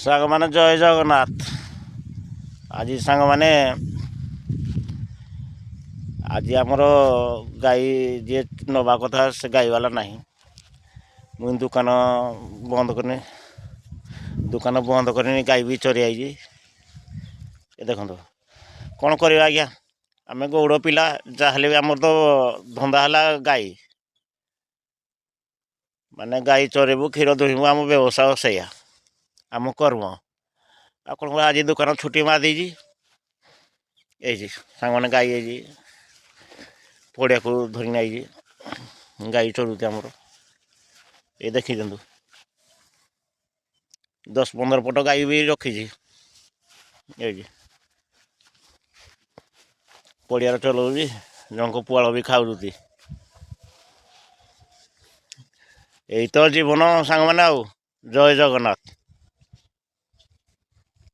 ସାଙ୍ଗମାନେ, ଜୟ ଜଗନ୍ନାଥ। ଆଜି ସାଙ୍ଗମାନେ, ଆଜି ଆମର ଗାଈ ଯିଏ ନେବା କଥା ସେ ଗାଈବାଲା ନାହିଁ। ମୁଁ ଦୋକାନ ବନ୍ଦ କରିନି, ଦୋକାନ ବନ୍ଦ କରିନି, ଗାଈ ବି ଚରି ଆଇଛି। ଏ ଦେଖନ୍ତୁ, କ'ଣ କରିବା ଆଜ୍ଞା? ଆମେ ଗଉଡ଼ ପିଲା, ଯାହାହେଲେ ବି ଆମର ତ ଧନ୍ଦା ହେଲା ଗାଈ। ମାନେ ଗାଈ ଚରେଇବୁ, କ୍ଷୀର ଦୁହିଁବୁ, ଆମ ବ୍ୟବସାୟ ସେଇଆ, ଆମ କର୍ମ। ଆଉ କ'ଣ? ଆଜି ଦୋକାନ ଛୁଟି ମାରି ଦେଇଛି। ଏଇଛି ସାଙ୍ଗମାନେ, ଗାଈ ହେଇଛି, ପଡ଼ିଆକୁ ଧରି ଆଇଛି, ଗାଈ ଚରୁଛି ଆମର। ଏ ଦେଖିଦିଅନ୍ତୁ, 10-15 ପଟ ଗାଈ ବି ରଖିଛି। ଏଇଠି ପଡ଼ିଆରେ ଚଲାଉଛି, ଜଣଙ୍କ ପୁଆଳ ବି ଖାଉଛନ୍ତି। ଏଇ ତ ଜୀବନ ସାଙ୍ଗମାନେ। ଆଉ ଜୟ ଜଗନ୍ନାଥ।